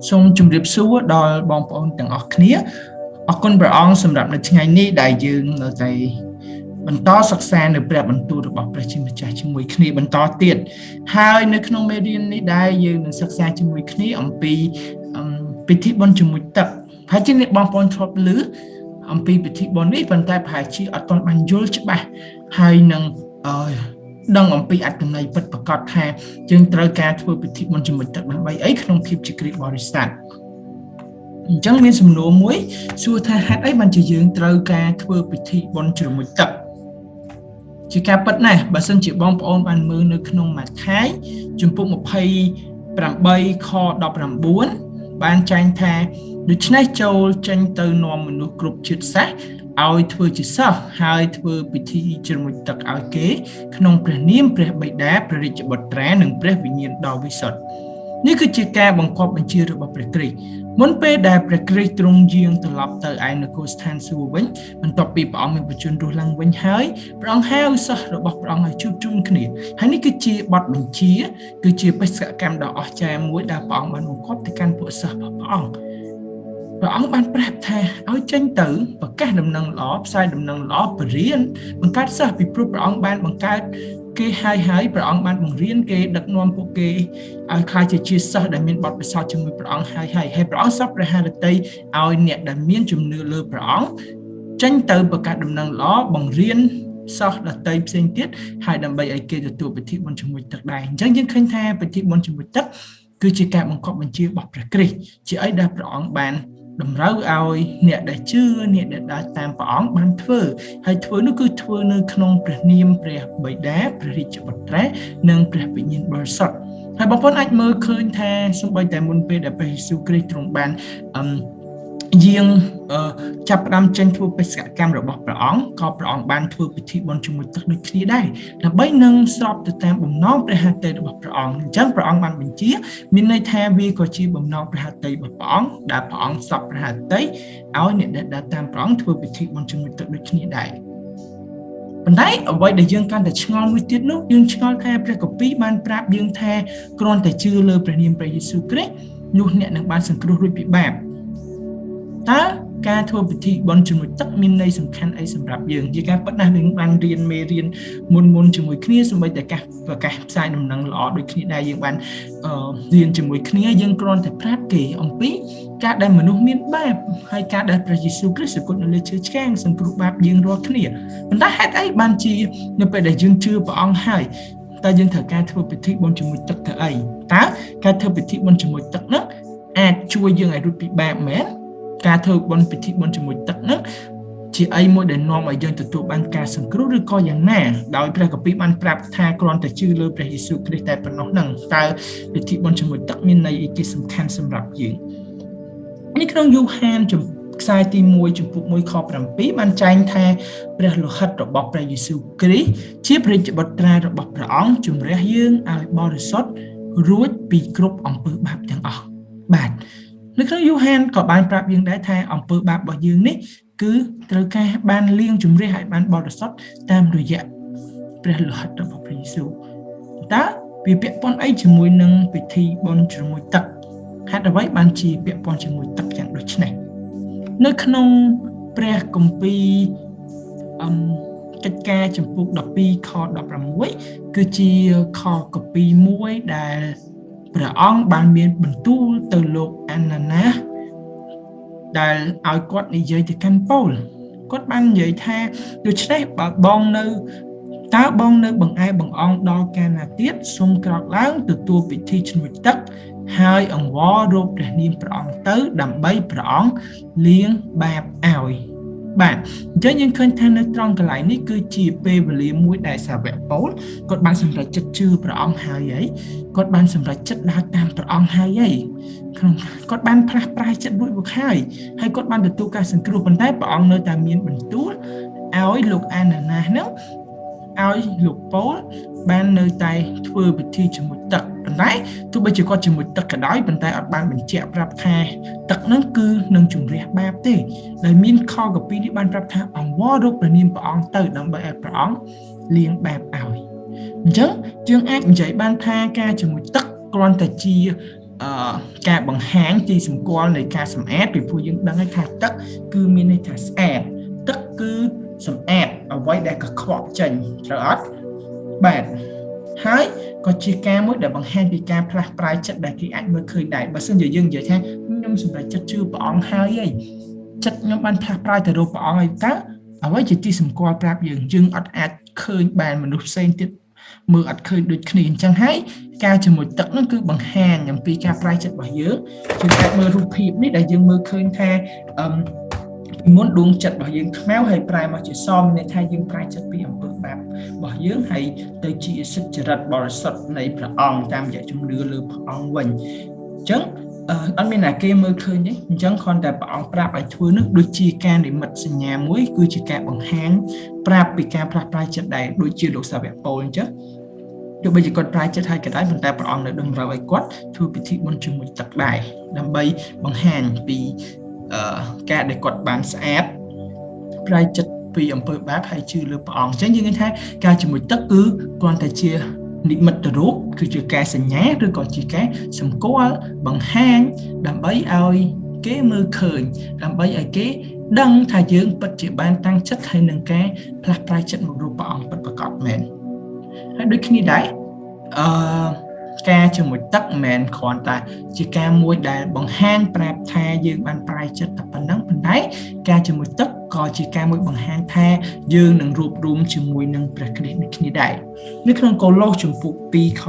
សូមជម្រាបសួរដល់បងប្អូនទាំងអស់គ្នាអរគុណព្រះអង្គសម្រាប់នៅថ្ងៃនេះដែលយើងនៅតែបន្តសិក្សានៅព្រះបន្ទូលរបស់ព្រះជាម្ចាស់ជាមួយគ្នាបន្តទៀតហើយនៅក្នុងមេរៀននេះដែរយើងនឹងសិក្សាជាមួយគ្នាអំពីពិធីបុណ្យជាមួយទឹកប្រហែលជាអ្នកបងប្អូនធ្លាប់ឮអំពីពិធីបុណ្យនេះប៉ុន្តែប្រហែលជាអត់ទាន់បានយល់ច្បាស់ហើយនឹងដឹងអំពីអត្ថន័យពិតប្រាកដថាយើងត្រូវការធ្វើពិធីបុណ្យជាមួយទឹកដើម្បីអីក្នុងភាពជាគ្រិស្តបរិស័ទអញ្ចឹងមានសំណួរមួយសួរថាហេតុអីបានជាយើងត្រូវការធ្វើពិធីបុណ្យជ្រមុជទឹកជាការពិតណាស់បើសិនជាបងប្អូនបានមើលនៅក្នុងម៉ាថាយជំពូក28ខ19បានចែងថាដូច្នេះចូលចេញទៅនាំមនុស្សគ្រប់ជាតិសាសន៍ឲ្យធ្វើជាសិស្សហើយធ្វើពិធីជ្រមុជទឹកឲ្យគេក្នុងព្រះនាមព្រះបិតាព្រះរាជបុត្រានិងព្រះវិញ្ញាណដ៏វិសុទ្ធនេះគឺជាការបង្គាប់បញ្ជារបស់ព្រះគ្រីស្ទមុនពេលដែលព្រះគ្រីស្ទទ្រង់យាងត្រឡប់ទៅឯនគរស្ថានសួគ៌វិញបន្ទាប់ពីព្រះអង្គមានប្រជញ្ញរស់ឡើងវិញហើយព្រះអង្គហៅសិស្សរបស់ព្រះអង្គឲ្យជួបជុំគ្នាហើយនេះគឺជាបទបញ្ជាគឺជាបេសកកម្មដ៏អស្ចារ្យមួយដែលព្រះអង្គបានបង្គាប់ទៅកាន់ពួកសិស្សរបស់ព្រះអង្គព្រះអង្គបានប្រាប់ថាឲ្យចេញទៅប្រកាសដំណឹងល្អផ្សាយដំណឹងល្អបរៀនបង្កើតសិស្សពីព្រោះព្រះអង្គបានបង្កើតគេហើយហើយព្រះអង្គបានបង្រៀនគេដឹកនាំពួកគេឲ្យក្លាយជាសិស្សដែលមានបទពិសោធន៍ជាមួយព្រះអង្គហើយហើយហើយព្រះអង្គសពព្រះハរតីឲ្យអ្នកដែលមានជំនឿលើព្រះអង្គចេញទៅប្រកាសដំណឹងល្អបង្រៀនសិស្សដទៃផ្សេងទៀតហើយដើម្បីឲ្យគេទទួលពិធីបុណ្យជាមួយទឹកដែរអញ្ចឹងយើងឃើញថាពិធីបុណ្យជាមួយទឹកគឺជាការបង្គាប់បញ្ជារបស់ព្រះគ្រីស្ទជាអីដែលព្រះអង្គបានតម្រូវឲ្យអ្នកដែលជឿអ្នកដែលដើរតាមព្រះអង្គបានធ្វើហើយធ្វើនោះគឺធ្វើនៅក្នុងព្រះនាមព្រះបិតាព្រះរាជបុត្រានិងព្រះវិញ្ញាណបរិសុទ្ធហើយបងប្អូនអាចមើលឃើញថាសូម្បីតែមុនពេលដែលព្រះយេស៊ូវគ្រីស្ទទ្រង់បានយាងចាប់ផ្ដើមចេញធ្វើបេសកកម្មរបស់ព្រះអង្គក៏ព្រះអង្គបានធ្វើពិធីបុណ្យជាមួយទឹកដូចគ្នាដែរដើម្បីនឹងស្របទៅតាមបំណងព្រះហឫទ័យរបស់ព្រះអង្គអញ្ចឹងព្រះអង្គបានបញ្ជាមានន័យថាវាក៏ជាបំណងព្រះហឫទ័យរបស់ព្រះអង្គដែលព្រះអង្គសពព្រះហឫទ័យឲ្យអ្នកដែលដើរតាមព្រះអង្គធ្វើពិធីបុណ្យជាមួយទឹកដូចគ្នាដែរប៉ុន្តែអ្វីដែលយើងកាន់តែឆ្ងល់មួយទៀតនោះយើងឆ្ងល់ថាព្រះគម្ពីរបានប្រាប់យើងថាគ្រាន់តែជឿលើព្រះនាមព្រះយេស៊ូវគ្រីស្ទនោះអ្នកនឹងបានសង្គ្រោះរួចពីបាបតើការធ្វើពិធីបុណ្យជាមួយទឹកមានន័យសំខាន់អីសម្រាប់យើងជាការពិតណាស់យើងបានរៀនមេរៀនមុនមុនជាមួយគ្នាសូម្បីតែការប្រកាសផ្សាយដំណឹងល្អដូចគ្នាដែរយើងបានរៀនជាមួយគ្នាយើងគ្រាន់តែប្រាប់គេអំពីការដែលមនុស្សមានបាបហើយការដែលព្រះយេស៊ូវគ្រីស្ទសគត់នៅលើឈើឆ្កាងសង្គ្រោះបាបយើងរាល់គ្នាប៉ុន្តែហេតុអីបានជានៅពេលដែលយើងជឿព្រះអង្គហើយតើយើងត្រូវការធ្វើពិធីបុណ្យជាមួយទឹកទៅអីតើការធ្វើពិធីបុណ្យជាមួយទឹកហ្នឹងអាចជួយយើងឲ្យរួចពីបាបមែនការធ្វើបុណ្យពិធីបុណ្យជាមួយទឹកហ្នឹងជាអីមួយដែលនាំឲ្យយើងទទួលបានការសង្គ្រោះឬក៏យ៉ាងណាដោយព្រះគម្ពីរបានប្រាប់ថាគ្រាន់តែជឿលើព្រះយេស៊ូវគ្រីស្ទតែប៉ុណ្ណោះហ្នឹងតើពិធីបុណ្យជាមួយទឹកមានន័យអីគេសំខាន់សម្រាប់យើងនេះក្នុងយូហានខ្សែទី1ចំពុក1ខ7បានចែងថាព្រះលោហិតរបស់ព្រះយេស៊ូវគ្រីស្ទជាព្រះរាជបុត្រារបស់ព្រះអង្គជំរះយើងឲ្យបរិសុទ្ធរួចពីគ្រប់អំពើបាបទាំងអស់បាទនៅក្នុងយូហានក៏បានប្រាប់យើងដែរថាអំពើបាបរបស់យើងនេះគឺត្រូវការបានលាងជម្រះឲ្យបានបរិសុទ្ធតាមរយៈព្រះលោហិតរបស់ព្រះយេស៊ូវតើវាពាក់ព័ន្ធអីជាមួយនឹងពិធីបុណ្យជ្រមុជទឹកហេតុអ្វីបានជាពាក់ព័ន្ធជាមួយទឹកយ៉ាងដូចនេះនៅក្នុងព្រះគម្ពីរកិច្ចការចំពុក12ខ16គឺជាខគម្ពីរមួយដែលព្រះអង្គបានមានបន្ទូលទៅលោកអាណាណាសដែលឲ្យគាត់និយាយទៅកាន់ប៉ូលគាត់បាននិយាយថាដូច្នេះបើបងនៅតើបងនៅបង្អែបង្អង់ដល់កាលណាទៀតសូមក្រោកឡើងទទួលពិធីជ្រមុជទឹកហើយអង្វររកព្រះនាមព្រះអង្គទៅដើម្បីព្រះអង្គលាងបាបឲ្យបាទអញ្ចឹងយើងឃើញថានៅត្រង់កន្លែងនេះគឺជាពេលវេលាមួយដែលសាវកប៉ូលគាត់បានសម្រេចចិត្តជឿព្រះអង្គហើយហីគាត់បានសម្រេចចិត្តដើរតាមព្រះអង្គហើយហីក្នុងគាត់បានផ្លាស់ប្រែចិត្តរួចមកហើយហើយគាត់បានទទួលការសង្គ្រោះប៉ុន្តែព្រះអង្គនៅតែមានបន្ទូលឲ្យលោកអាណាណាសហ្នឹងឲ្យលោកប៉ូលបាននៅតែធ្វើពិធីជាមួយទឹកប៉ុន្តែទោះបីជាគាត់ជាមួយទឹកក៏ដោយប៉ុន្តែអត់បានបញ្ជាក់ប្រាប់ថាទឹកហ្នឹងគឺនឹងជម្រះបាបទេដោយមានខគម្ពីរនេះបានប្រាប់ថាអង្វររកព្រះនាមព្រះអង្គទៅដើម្បីឲ្យព្រះអង្គលាងបាបឲ្យអញ្ចឹងយើងអាចនិយាយបានថាការជាមួយទឹកគ្រាន់តែជា ការបង្ហាញទីសម្គាល់នៃការសម្អាតពីព្រោះយើងដឹងហើយថាទឹកគឺមានន័យថាស្អាតទឹកគឺសម្អាតអ្វីដែលកខ្វក់ចេញត្រូវអត់បាទហើយក៏ជាការមួយដែលបង្ហាញពីការផ្លាស់ប្រែចិត្តដែលគេអាចមើលឃើញដែរបើសិនជាយើងនិយាយថាខ្ញុំសម្រេចចិត្តជឿព្រះអង្គហើយឯងចិត្តខ្ញុំបានផ្លាស់ប្រែទៅរកព្រះអង្គហើយតើអ្វីជាទីសម្គាល់ប្រាប់យើងយើងអត់អាចឃើញបានមនុស្សផ្សេងទៀតមើលអត់ឃើញដូចគ្នាអញ្ចឹងហើយការជាមួយទឹកហ្នឹងគឺបង្ហាញអំពីការប្រែចិត្តរបស់យើងយើងអាចមើលរូបភាពនេះដែលយើងមើលឃើញថាអឺពីមុនដួងចិត្តរបស់យើងខ្មៅហើយប្រែមកជាសមានន័យថាយើងប្រែចិត្តពីអំពើបាបរបស់យើងហើយទៅជាសុចរិតបរិសុទ្ធនៃព្រះអង្គតាមរយៈជំនឿលើព្រះអង្គវិញអញ្ចឹងអត់មានអ្នកគេមើលឃើញទេអញ្ចឹងគ្រាន់តែព្រះអង្គប្រាប់ឲ្យធ្វើនោះដូចជាការនិមិត្តសញ្ញាមួយគឺជាការបង្ហាញប្រាប់ពីការផ្លាស់ប្រែចិត្តដែរដូចជាលោកសាវកប៉ូលអញ្ចឹងទោះបីជាគាត់ប្រែចិត្តហើយក៏ដោយប៉ុន្តែព្រះអង្គនៅតម្រូវឲ្យគាត់ធ្វើពិធីបុណ្យជាមួយទឹកដែរដើម្បីបង្ហាញពីការដែលគាត់បានស្អាតប្រែចិត្តពីអំពើបាបហើយជឿលើព្រះអង្គអញ្ចឹងយើងឃើញថាការជាមួយទឹកគឺគ្រាន់តែជានិមិត្តរូបគឺជាការសញ្ញាឬក៏ជាការសម្គាល់បង្ហាញដើម្បីឲ្យគេមើលឃើញដើម្បីឲ្យគេដឹងថាយើងពិតជាបានតាំងចិត្តហើយនឹងការផ្លាស់ប្រែចិត្តមករកព្រះអង្គពិតប្រាកដមែនហើយដូចគ្នាដែរអឺការជាមួយទឹកមិនមែនគ្រាន់តែជាការមួយដែលបង្ហាញប្រាប់ថាយើងបានប្រែចិត្តតែប៉ុណ្ណឹងប៉ុន្តែការជាមួយទឹកក៏ជាការមួយបង្ហាញថាយើងនឹងរួបរួមជាមួយនឹងព្រះគ្រីស្ទដូចគ្នាដែរនៅក្នុងកូឡូសជំពូក2ខ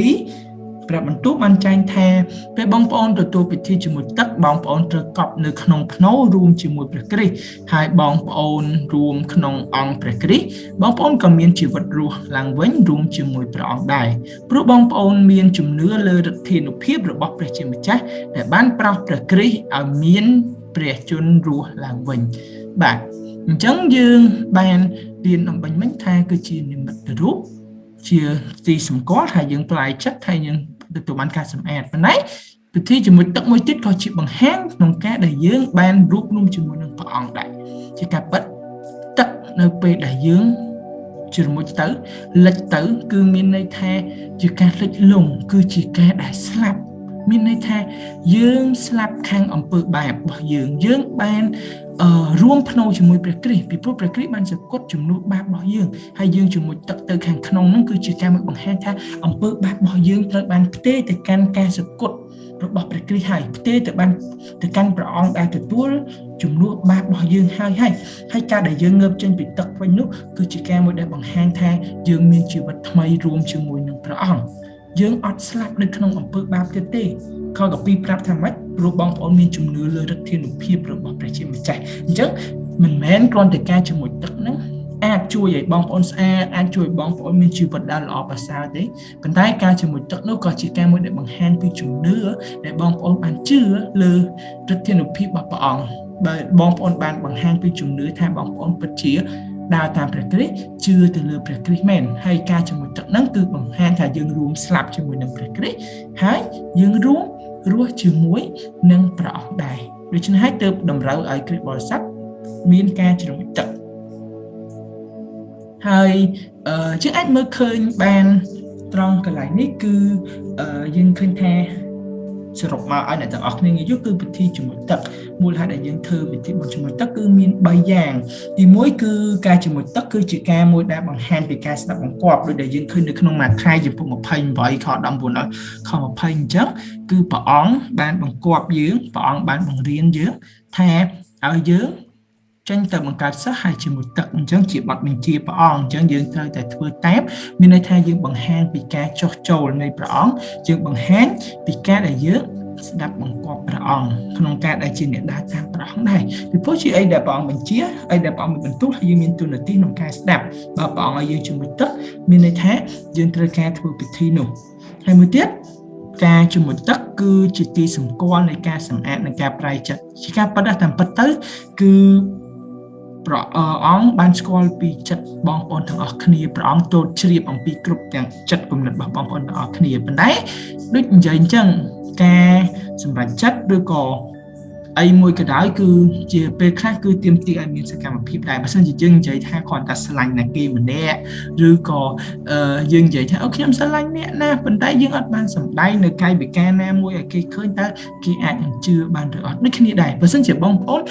12ព្រះបន្ទូលបានចែងថាពេលបងប្អូនទទួលពិធីជាមួយទឹកបងប្អូនត្រូវកប់នៅក្នុងភ្នូរួមជាមួយព្រះគ្រីស្ទហើយបងប្អូនរួមក្នុងអង្គព្រះគ្រីស្ទបងប្អូនក៏មានជីវិតរស់ឡើងវិញរួមជាមួយព្រះអង្គដែរព្រោះបងប្អូនមានជំនឿលើឫទ្ធានុភាពរបស់ព្រះជាម្ចាស់ដែលបានប្រោសព្រះគ្រីស្ទឲ្យមានព្រះជន្មរស់ឡើងវិញបាទអញ្ចឹងយើងបានរៀនអំបញ្ញមិញថាគឺជានិមិត្តរូបជាទីសម្គាល់ថាយើងប្រែចិត្តថាយើងទទួលបានការសម្អាតប៉ុន្តែពិធីជាមួយទឹកមួយទៀតក៏ជាបង្ហាញក្នុងការដែលយើងបានរួបរួមជាមួយនឹងព្រះអង្គដែរជាការពិតទឹកនៅពេលដែលយើងជ្រមុជទៅលិចទៅគឺមានន័យថាជាការលិចលង់គឺជាការដែលស្លាប់មានន័យថាយើងស្លាប់ខាងអំពើបាបរបស់យើងយើងបានរួមភ្នូជាមួយព្រះគ្រីស្ទពីព្រោះព្រះគ្រីស្ទបានសគត់ជំនួសបាបរបស់យើងហើយយើងជាមួយទឹកទៅខាងក្នុងហ្នឹងគឺជាការមួយបង្ហាញថាអំពើបាបរបស់យើងត្រូវបានផ្ទេរទៅកាន់ការសគត់របស់ព្រះគ្រីស្ទហើយផ្ទេរទៅបានទៅកាន់ព្រះអង្គដែលទទួលជំនួសបាបរបស់យើងហើយហើយការដែលយើងងើបចេញពីទឹកវិញនោះគឺជាការមួយដែលបង្ហាញថាយើងមានជីវិតថ្មីរួមជាមួយនឹងព្រះអង្គយើងអត់ស្លាប់នៅក្នុងអំពើបាបទៀតទេខ12ប្រាប់ថាម៉េចព្រោះបងប្អូនមានជំនឿលើឫទ្ធានុភាពរបស់ព្រះជាម្ចាស់អញ្ចឹងមិនមែនគ្រាន់តែការជាមួយទឹកហ្នឹងអាចជួយឲ្យបងប្អូនស្អាតអាចជួយបងប្អូនមានជីវិតដែលល្អប្រសើរទេប៉ុន្តែការជាមួយទឹកនោះក៏ជាការមួយដែលបង្ហាញពីជំនឿដែលបងប្អូនបានជឿលើឫទ្ធានុភាពរបស់ព្រះអង្គបើបងប្អូនបានបង្ហាញពីជំនឿថាបងប្អូនពិតជាដើរតាមព្រះគ្រីស្ទជឿទៅលើព្រះគ្រីស្ទមែនហើយការជាមួយទឹកហ្នឹងគឺបង្ហាញថាយើងរួមស្លាប់ជាមួយនឹងព្រះគ្រីស្ទហើយយើងរួមរស់ជាមួយនឹងព្រះអង្គដែរដូច្នេះហើយទើបតម្រូវឲ្យគ្រិស្តបរិស័ទមានការជ្រមុជទឹកហើយយើងអាចមើលឃើញបានត្រង់កន្លែងនេះគឺយើងឃើញថាសរុបមកឲ្យអ្នកទាំងអស់គ្នាងាយយល់គឺពិធីជាមួយទឹកមូលហេតុដែលយើងធ្វើពិធីបុណ្យជាមួយទឹកគឺមាន3យ៉ាងទី1គឺការជាមួយទឹកគឺជាការមួយដែលបង្ហាញពីការស្ដាប់បង្គាប់ដូចដែលយើងឃើញនៅក្នុងម៉ាថាយជំពូក28ខ19ដល់ខ20អញ្ចឹងគឺព្រះអង្គបានបង្គាប់យើងព្រះអង្គបានបង្រៀនយើងថាឲ្យយើងចេញទៅបង្កើតសិស្សហើយជាមួយទឹកអញ្ចឹងជាបទបញ្ជាព្រះអង្គអញ្ចឹងយើងត្រូវតែធ្វើតាមមានន័យថាយើងបង្ហាញពីការចុះចូលនៃព្រះអង្គយើងបង្ហាញពីការដែលយើងស្ដាប់បង្គាប់ព្រះអង្គក្នុងការដែលជាអ្នកដើរតាមព្រះអង្គដែរពីព្រោះជាអីដែលព្រះអង្គបញ្ជាអីដែលព្រះអង្គមានបន្ទូលហើយយើងមានទូនាទីក្នុងការស្ដាប់បើព្រះអង្គឲ្យយើងជាមួយទឹកមានន័យថាយើងត្រូវការធ្វើពិធីនោះហើយមួយទៀតការជាមួយទឹកគឺជាទីសម្គាល់នៃការសម្អាតនិងការប្រែចិត្តជាការពិតតាមពិតទៅគឺព្រះអង្គបានស្គាល់ពីចិត្តបងប្អូនទាំងអស់គ្នាព្រះអង្គទតជ្រាបអំពីគ្រប់ទាំងចិត្តគំនិតរបស់បងប្អូនទាំងអស់គ្នាប៉ុន្តែដូចនិយាយអញ្ចឹងការសម្រេចចិត្តឬក៏ អីមួយក៏ដោយគឺជាពេលខ្លះគឺទាមទារឲ្យមានសកម្មភាពដែរបើសិនជាយើងនិយាយថាគ្រាន់តែស្រឡាញ់ណាគេម្នាក់ឬក៏យើងនិយាយថាអូខ្ញុំស្រឡាញ់អ្នកណាប៉ុន្តែយើងអត់បានសម្ដែងនៅកាយវិការណាមួយឲ្យគេឃើញតើគេអាចនឹងជឿបានឬអត់ដូចគ្នាដែរបើសិនជាបងប្អូន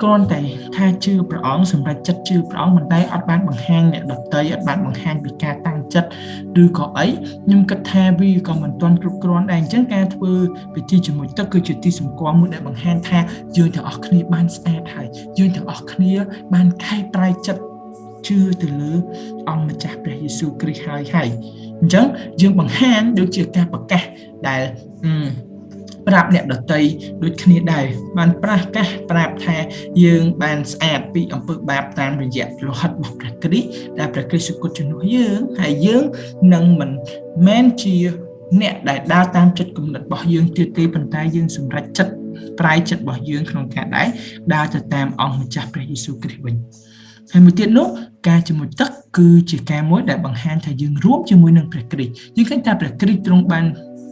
គ្រាន់តែថាជឿព្រះអង្គសម្រាប់ចិត្តជឿព្រះអង្គប៉ុន្តែអត់បានបង្ហាញអ្នកដទៃអត់បានបង្ហាញពីការតាំងចិត្តឬក៏អីខ្ញុំគិតថាវាក៏មិនទាន់គ្រប់គ្រាន់ដែរអញ្ចឹងការធ្វើពិធីជាមួយទឹកគឺជាទីសម្គាល់មួយដែលបង្ហាញថាយើងទាំងអស់គ្នាបានស្អាតហើយយើងទាំងអស់គ្នាបានកែប្រែចិត្តជឿទៅលើអង្គម្ចាស់ព្រះយេស៊ូវគ្រីស្ទហើយហើយអញ្ចឹងយើងបង្ហាញដូចជាការប្រកាសដែលប្រាប់អ្នកដតីដូចគ្នាដែរបានប្រកាសប្រាប់ថាយើងបានស្អាតពីអំពើបាបតាមរយៈលោហិតរបស់ព្រះគ្រីស្ទដែលព្រះគ្រីស្ទសុគតជំនួសយើងហើយយើងនឹងមិនមែនជាអ្នកដែលដើរតាមចិត្តគំនិតរបស់យើងទៀតទេប៉ុន្តែយើងសម្រេចចិត្តប្រែចិត្តរបស់យើងក្នុងការដែរដើរទៅតាមអង្គម្ចាស់ព្រះយេស៊ូវគ្រីស្ទវិញហើយមួយទៀតនោះការជាមួយទឹកគឺជាការមួយដែលបង្ហាញថាយើងរួមជាមួយនឹងព្រះគ្រីស្ទយើងឃើញថាព្រះគ្រីស្ទទ្រង់បាន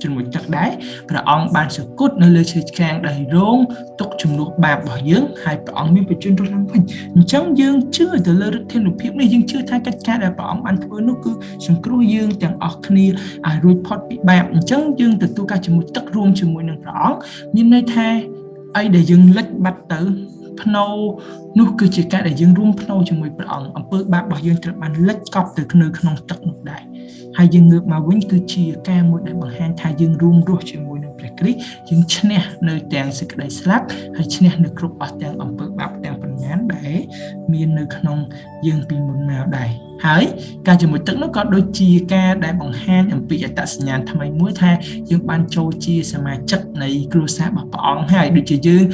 ជាមួយទឹកដែរព្រះអង្គបានសគត់នៅលើឈើឆ្កាងដោយរងទុកជំនួសបាបរបស់យើងហើយព្រះអង្គមានបញ្ជូនរស់ឡើងវិញអញ្ចឹងយើងជឿទៅលើឫទ្ធានុភាពនេះយើងជឿថាកិច្ចការដែលព្រះអង្គបានធ្វើនោះគឺសង្គ្រោះយើងទាំងអស់គ្នាឲ្យរួចផុតពីបាបអញ្ចឹងយើងទទួលការជាមួយទឹករួមជាមួយនឹងព្រះអង្គមានន័យថាអីដែលយើងលិចបាត់ទៅភ្នោនោះគឺជាការដែលយើងរួមភ្នោជាមួយព្រះអង្គអំពើបាបរបស់យើងត្រូវបានលិចកប់ទៅនៅក្នុងទឹកនោះដែរហើយយើងងើបមកវិញគឺជាការមួយដែលបង្ហាញថាយើងរួមរស់ជាមួយនឹងព្រះគ្រីស្ទយើងឈ្នះនៅទាំងសេចក្តីស្លាប់ហើយឈ្នះនៅគ្រប់អស់ទាំងអំពើបាបទាំងប៉ុន្មានដែលមាននៅក្នុងយើងពីមុនមកដែរហើយការជាមួយទឹកនោះក៏ដូចជាការដែលបង្ហាញអំពីអត្តសញ្ញាណថ្មីមួយថាយើងបានចូលជាសមាជិកនៃគ្រួសាររបស់ព្រះអង្គហើយដូចជាយើង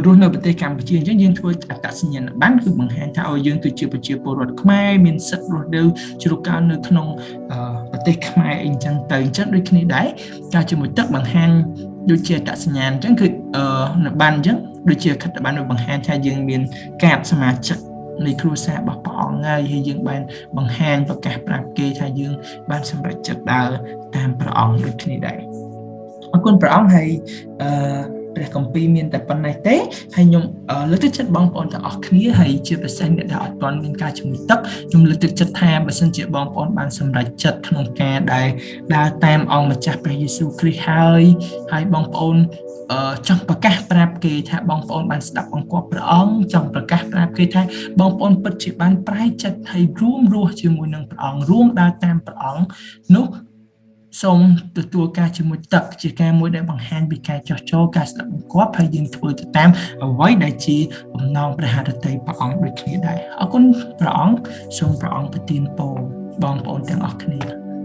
រស់នៅប្រទេសកម្ពុជាអញ្ចឹងយើងធ្វើអត្តសញ្ញាណប័ណ្ណគឺបង្ហាញថាឲ្យយើងគឺជាប្រជាពលរដ្ឋខ្មែរមានសិទ្ធិរស់នៅជ្រកកោននៅក្នុងប្រទេសខ្មែរអីចឹងទៅអញ្ចឹងដូចគ្នាដែរការជាមួយទឹកបង្ហាញដូចជាអត្តសញ្ញាណអញ្ចឹងគឺប័ណ្ណអញ្ចឹងដូចជាខិត្តប័ណ្ណបង្ហាញថាយើងមានកាតសមាជិកនៃគ្រួសាររបស់ព្រះអង្គហើយហើយយើងបានបង្ហាញប្រកាសប្រាប់គេថាយើងបានសម្រេចចិត្តដើរតាមព្រះអង្គដូចគ្នាដែរអរគុណព្រះអង្គហើយព្រះគម្ពីរមានតែប៉ុណ្ណេះទេហើយខ្ញុំលើកទឹកចិត្តបងប្អូនទាំងអស់គ្នាហើយជាពិសេសអ្នកដែលអត់ទាន់មានការជំនួយទឹកខ្ញុំលើកទឹកចិត្តថាបើសិនជាបងប្អូនបានសម្រេចចិត្តក្នុងការដែលដើរតាមអង្គម្ចាស់ព្រះយេស៊ូវគ្រីស្ទហើយហើយបងប្អូនចង់ប្រកាសប្រាប់គេថាបងប្អូនបានស្ដាប់បង្គាប់ព្រះអង្គចង់ប្រកាសប្រាប់គេថាបងប្អូនពិតជាបានប្រែចិត្តហើយរួមរស់ជាមួយនឹងព្រះអង្គរួមដើរតាមព្រះអង្គនោះសូមទទួលការជាមួយទឹកជាការមួយដែលបង្ហាញពីការចោះចូលការស្ដាប់បង្គាប់ហើយយើងធ្វើទៅតាមអ្វីដែលជាបំណងព្រះハរតីព្រះអង្គដូចគ្នាដែរអរគុណព្រះអង្គសូមព្រះអង្គប្រទានពរបងប្អូនទាំងអស់គ្នា